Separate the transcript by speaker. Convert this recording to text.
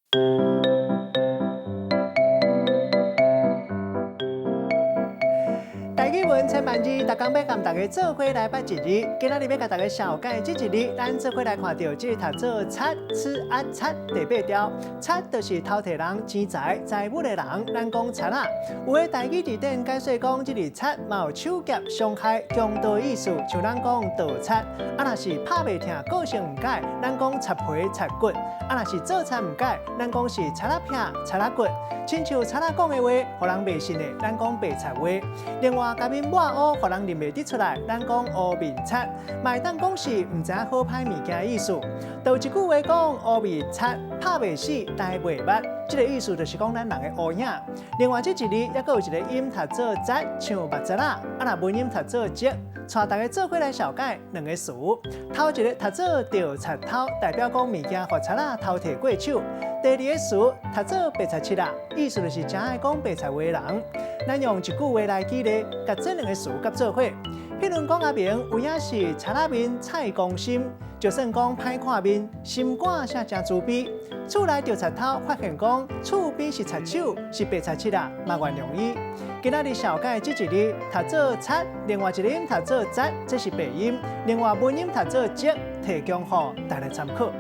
Speaker 1: 台語文千萬字，逐工欲共大家做伙來捌一字。今仔日欲共大家紹介這一字，咱做伙來看著這讀做賊 ㄕ ㄚ 賊第八調，賊就是偷提人錢財財物的人，咱講賊仔。有的台語字典解說講，這字賊嘛有手夾傷害強盜意思，像咱講盜賊。啊，若是拍袂疼，個性毋改，咱講賊皮賊骨。啊，若是做賊毋改，咱講是賊仔癖、賊仔骨。親像賊仔講的話，予人袂信的，咱講白賊話。另外，共面抹烏，予人認袂得出來，咱講烏面賊。嘛會當講是毋知影好歹物件意思。就一句話講，烏面賊拍袂死，呆袂捌，這个意思就是講咱人的烏影。另外，這一字猶閣有一个音讀做節，像目節仔，啊若文音讀做節。帶大家做伙來紹介兩个詞，頭一个讀做著賊偷，代表講物件予賊仔偷提過手。第二个詞讀做白賊七仔，意思就是誠愛講白賊話的人。咱用一句話來舉例，共這兩个詞合做伙。譬如講阿明有影是賊仔面菜公心，就算講歹看面，心肝卻誠慈悲。厝內著賊偷，發現講厝邊是賊手，是白賊七仔，嘛原諒伊。今仔日紹介這一字讀做賊，另外一个音讀做節，這是白音；另外文音讀做節，提供予大家參考。